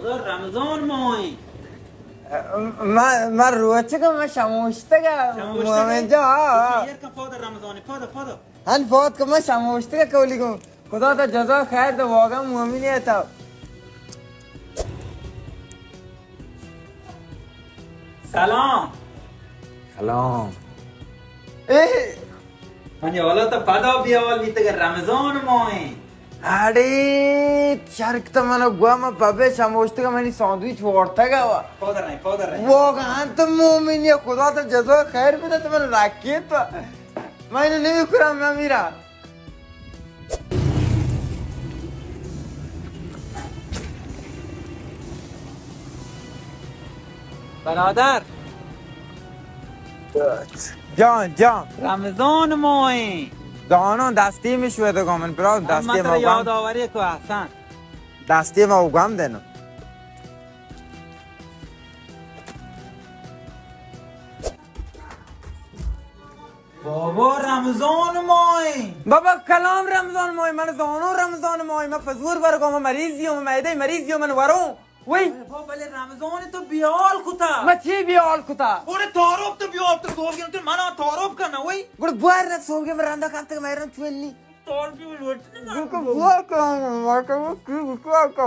تو رمضان ماہ ایں۔ ما، ما روچگ ءَ، ما شموشتگ ءَ۔ شموشتگ ءَ؟ مومن جان، ہاں، ہاں۔ شیر کا پودا رمضان، پودا، پودا۔ ہن فوت کہ ما شموشتگ ءَ، کولی گوں۔ خدا تا جزا خیر دے، واقعا مومن ئے تو۔ سلام۔ سلام۔ اے! منی اولا تو پدا بیال بیتگ، رمضان ماہ ایں۔ اڑے، چرک تو منو گوا، ما پبے شموشتگ ءَ، منی ساندویچ وارتگ ءَ وا۔ پادر نہیں، پادر نہیں۔ واقعا تو مومن ئے، خدا تو جزا خیر بدے، تو من رکیت تو۔ من اینو نمی کرم، من میرا۔ برادر۔ جان، جان۔ رمضان ماہ ایں۔ دانو دستی می شوی دگو من برا، دستی من ما ترا یاد آوری کو احسن۔ دستی ما گم دینو۔ بابا، رمضان ماہ ایں۔ بابا، کلام رمضان ماہ ایں، من زانو رمضان ماہ ایں، من پزور ورگو، من مریضی ہوں، من معدہ مریضی ہوں، من وروں۔ وئی۔ بابا، بلے رمضان تو بیال کتا۔ من چی بیال کتا؟ اوڑے تعارف تو بیال، تو سوگی تو منا تعارف کرنا، وئی۔ گڑ بوار نہ سوگی، من رندا کپتگ، من رن چوئنی۔ تعارف بھی لوٹ نہ۔ بابا، بابا، کلام، ما تو کی بکا۔